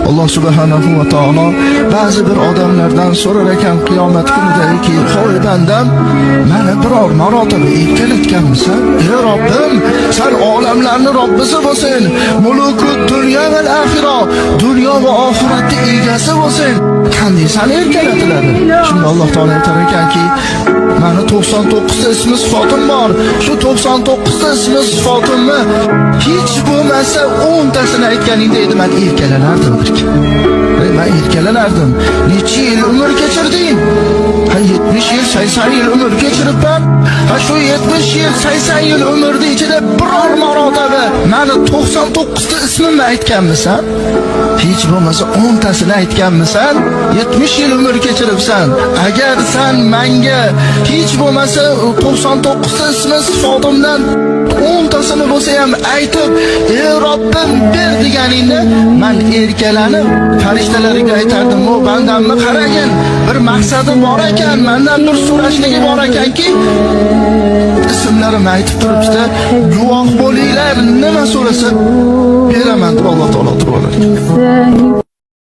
Alloh subhanahu va taolo ba'zi bir odamlardan so'rar ekan qiyomat kunidaki: "Hoy bandam, mani biror marotaba erkalatganmisan?" "Ey Robbim, san olamlarni Robbisi bo'lsin, mulukud dunyo va axira, dunyo va oxiratni egasi bo'lsin. Qanday sani erkalatiladi?" Shunda Alloh taolo aytar ekanki: "Mani 99 ta ismi sifatim bor. Shu 99 ta ismi sifatimni hech bo'lmasa 10 tasini aytganingda edi, man erkalanardim." Ey, man erkalanardim. Necha yil umr kechirding? Ha, 70 yil, 80 yil umr kechiribman. Ha, shu 70 yil, 80 yil umrni ichida biror marotaba mani 99 ta ismimni aytganmisan? Hech bo'lmasa 10 tasini aytganmisan? 70 yil umr kechiribsan. Agar san menga hech bo'lmasa 99 ta ismi sifatimdan 10 tasini bo'lsa ham aytib, "Ey Robbim, ber" deganingda, man erkalanib farishtalarga aytardim: "O bandamni qaragin, bir maqsadi bor ekan, mandan bir so'rashligi bor ekanki, ismlarimni aytib turibdi, guvoh bo'linglar, nima so'rasa beraman", deb Alloh taolo turib olar ekan.